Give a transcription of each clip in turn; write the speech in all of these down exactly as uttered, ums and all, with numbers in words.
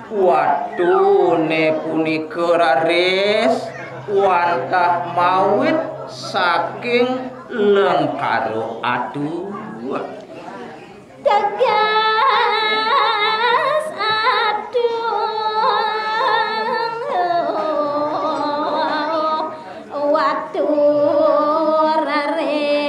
Watune punika raris wantah mawit saking Lengkara Atu. Tegas aduh, watu raring.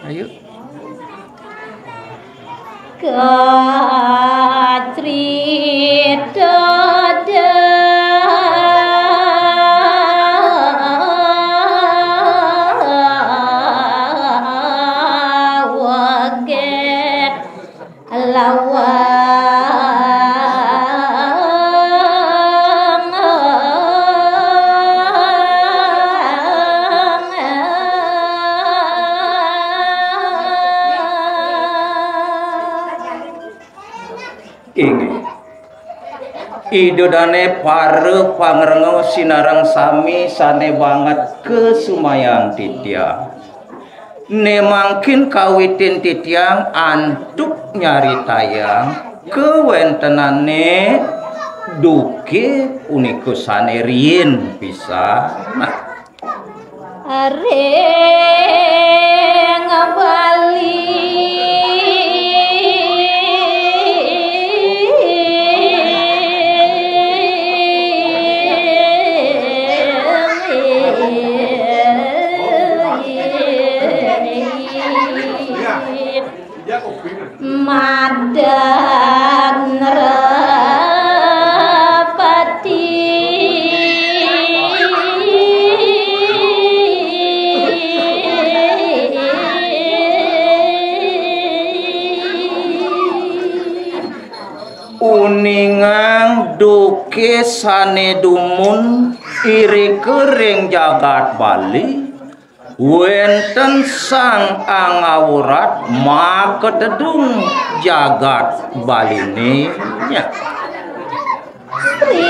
Ayo. Kacrita dawage lawang. Inggih. Ida dane para pangrenga sinareng sami sane banget kasumayang titiang. Ne mangkin kawitin titiang antuk nyaritayang kawentenane duke punika sane riin pisan. Nah. Ring Bali. Madeg Nrapati. Uningang duke sane dumun irika ring jagat Bali. Wenten sang angawurat makatedung jagat Baline. Sri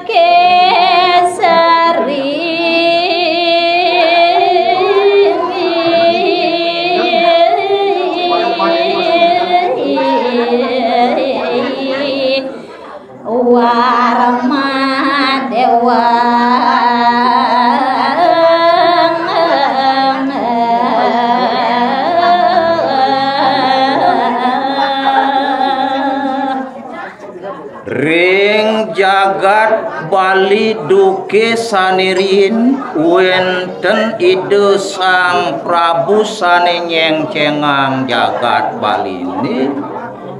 Kesari. Warma Dewa. Ring jagat Bali duke sane riin wenten Ida Sang Prabu sane nyengcengang jagat Baline.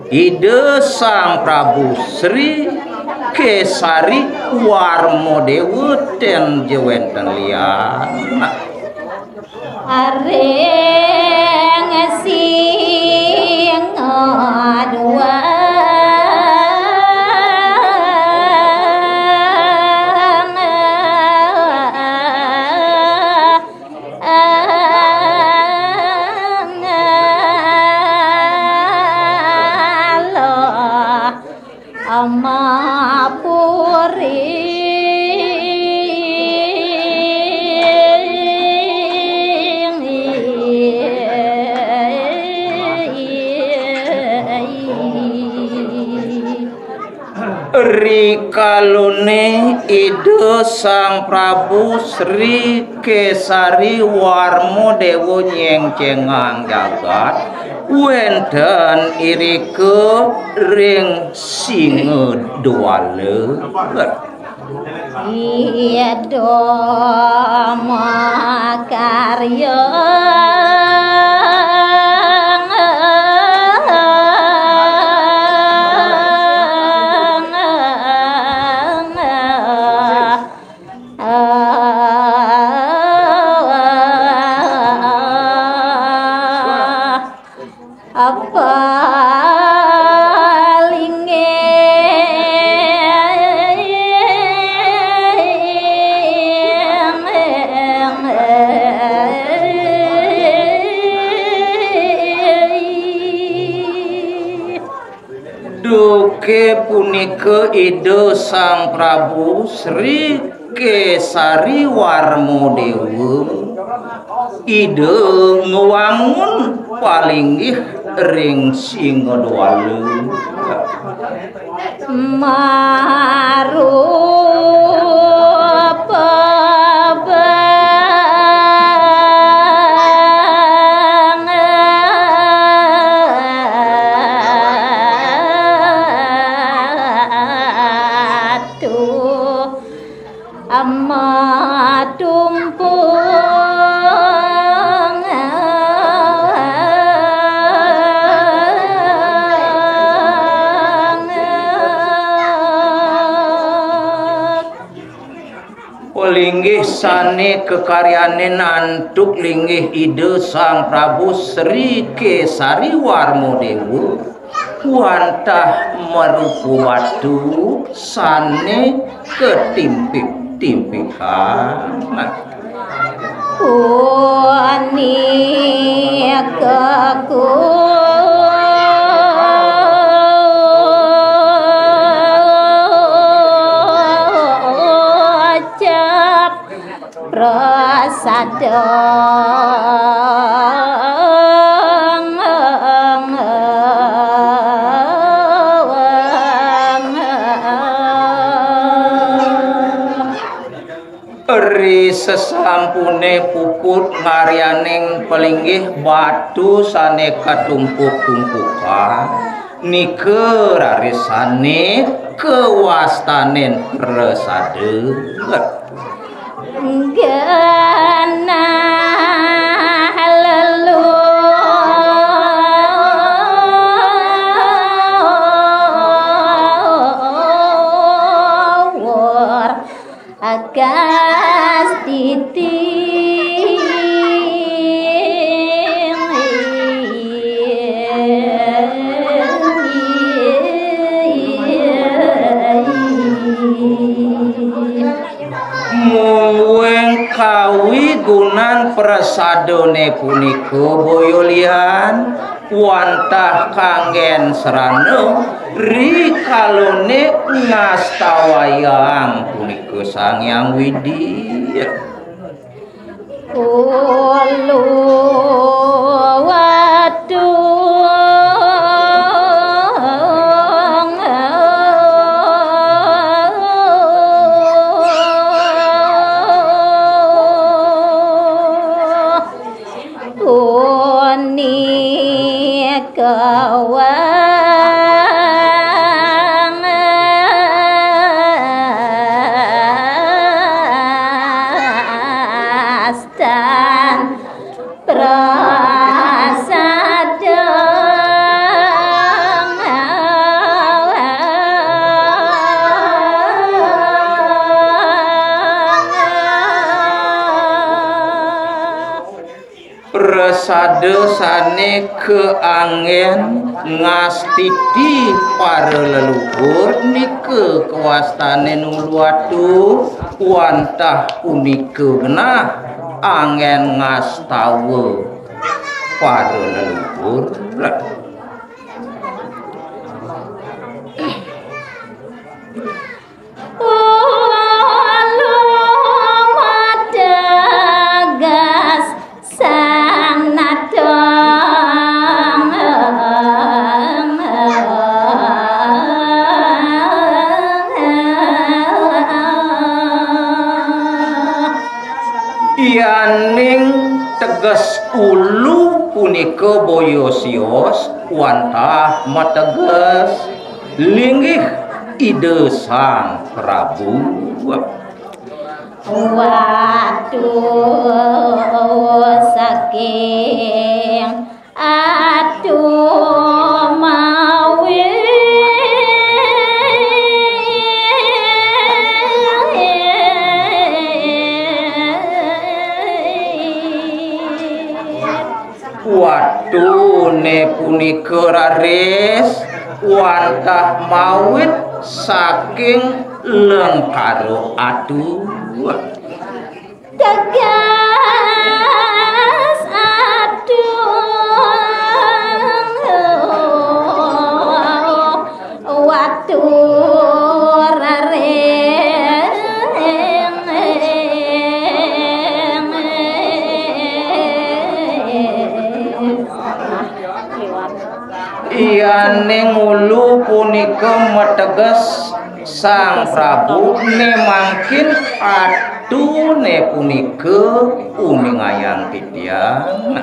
Ida Sang Prabu Sri Kesari Warma Dewa ten ja wenten lian. Ring Singadwang. Amapuri. Rikalune Ida Sang Prabu Sri Kesari Warma Dewa nyengcengang jagat wenten irika ring Singadwala. Ida makarya. Apa linge. Oke, punika Ida Sang Prabu Sri Kesari Warma Dewa, Ida ngwangun palinggih ring Singadwala. Linggih sane kakaryanin antuk linggih Ida Sang Prabu Sri Kesari Warma Dewa, wantah marupa batu sane katimpik-timpikan. Ri sesampune puput ngaryaning palinggih batu sane katumpuk-tumpukan, nika rarisane kawastanin prasada. Mungguing kawigunan prasadane punika boya lian wantah kanggen srana ri kalane ngastawayang punika Sang Hyang Widi. Prasada sane kaanggen ngastiti para leluhur nika kawastane nulu atu, wantah punika genah anggen ngastawa para leluhur. Yaning teges ulu punika boya sios wantah mateges linggih Ida Sang Prabu. Watune punika raris wantah mawit saking lengkara atu. Turaring. Iyaning ulu punika mateges Sang Prabu, né mangkin atuné punika uningayang titiang.